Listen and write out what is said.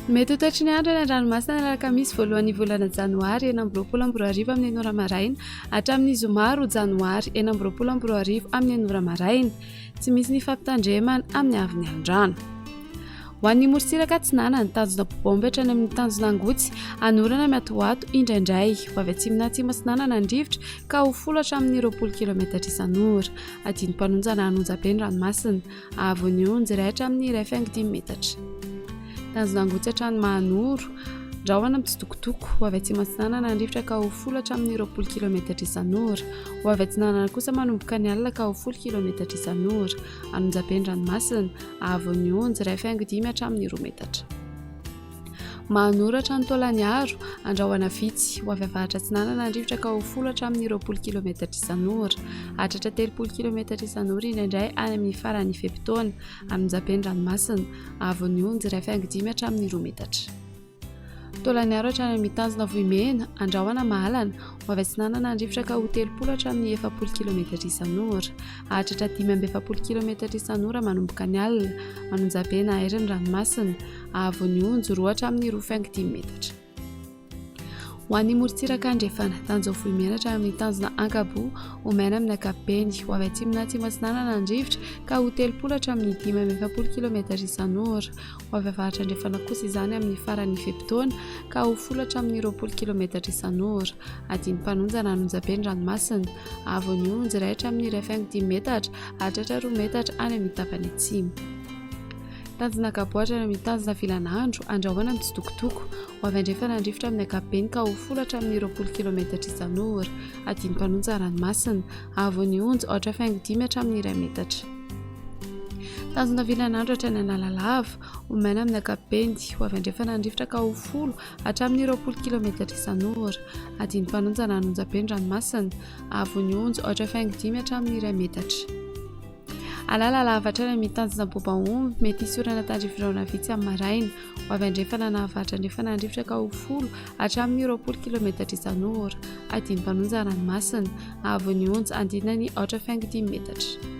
Mety ho toetry ny andro any an-dranomasina ny alakamisy voalohan'ny volana janoary 2026 amin'ny enina ora maraina hatramin'ny zoma 2 janoary 2026 amin'ny enina ora maraina. Tsy misy ny fampitandremana amin'ny haavon'ny alon-drano. Ho an'ny morontsiraka atsinanana, tanjona Bobombe hatrany amin'ny tanjona Angotsy, hanorana miatoato indraindray. Ho avy atsimo na atsimo atsinanana ny rivotra ka ho folo hatramin'ny 20 kilometatra isan'ora. Adino mpanonja na hanonja be ny ranomasina. Haavon'ny onjy iray hatramin'ny 1,5 metatra. Tanjona Angotsy hatrany Mahanoro, rahona mitsitokotoko. Ho avy atsimo atsinanana ny rivotra ka ho folo hatramin'ny 20 kilometatra isan'ora. Ho avy atsinanana kosa manomboka ny alina ka ho folo kilometatra isan'ora. Hanonja be ny ranomasina. Haavon'ny onjy iray faingo dimy hatramin'ny roa metatra. Manoratra ny Taolagnaro, andrahona vitsy, ho avy avaratra atsinanana ny rivotra ka ho folo hatramin'ny 20 kilometatra isan'ora. Hahatratra 30 kilometatra isan'ora indraindray any amin'ny faran'ny fe-potoana, an'onjabe ny ranomasina. Haavon'ny onjy iray faingo dimy hatramin'ny roa metatra. Taolagnaro hatrany amin'ny tanjona Vohimena, Andrahona Mahalana, ho avy atsinanana ny rivotra ka ho 30 hatramin'ny 40 kilometatra isan'ora. Hahatratra 45 kilometatra isan'ora manomboka ny alina, manonjabe na airy ny ranomasina, haavon'ny onjy roa hatramin'ny roa faingo dimy metatra. Ho an'ny morontsiraka andrefana, tanjona Vohimena hatrany amin'ny tanjona Ankaboa, ho maina amin'ny ankapobeny, ho avy atsimo na atsimo atsinanana ny rivotra ka ho 30 hatramin'ny 45 kilometatra isan'ora. Ho avy avaratra andrefana kosa izany amin'ny faran'ny fe-potoana ka ho folo hatramin'ny 20 kilometatra isan'ora. Adin'ny mpanonja na an'onjabe ny ranomasina. Haavon'ny onjy iray hatramin'ny iray faingo dimy metatra hahatratra roa metatra any amin'ny tapany atsimo. Tanjona Gabo hatrany amin'ny tanjona Vilanandro, andrahona mitsitokotoko. Ho avy andrefana ny rivotra amin'ny ankapobeny ka ho folo hatramin'ny 20 kilometatra isan'ora. Adin'ny mpanonja ranomasina. Haavon'ny onjy aotra faingo dimy hatramin'ny iray metatra. Tanjona vilanandro hatrany Analalava, ho maina amin'ny ankapobeny, ho avy andrefana ny rivotra ka ho folo hatramin'ny 20 kilometatra isan'ora. Adin'ny mpanonja na an'onjabe ny ranomasina, haavon'ny onjy aotra faingo dimy hatramin'ny iray metatra. Analalava hatrany amin'ny tanjona Bobaomby, mety hisy orana tandrifin-drahona vitsy amin'ny maraina, ho avy andrefana na avaratra andrefana ny rivotra ka ho folo hatramin'ny 20 kilometatra isan'ora. Adin'ny mpanonja ranomasina, haavon'ny onja andinany aotra faingo dimy metatra.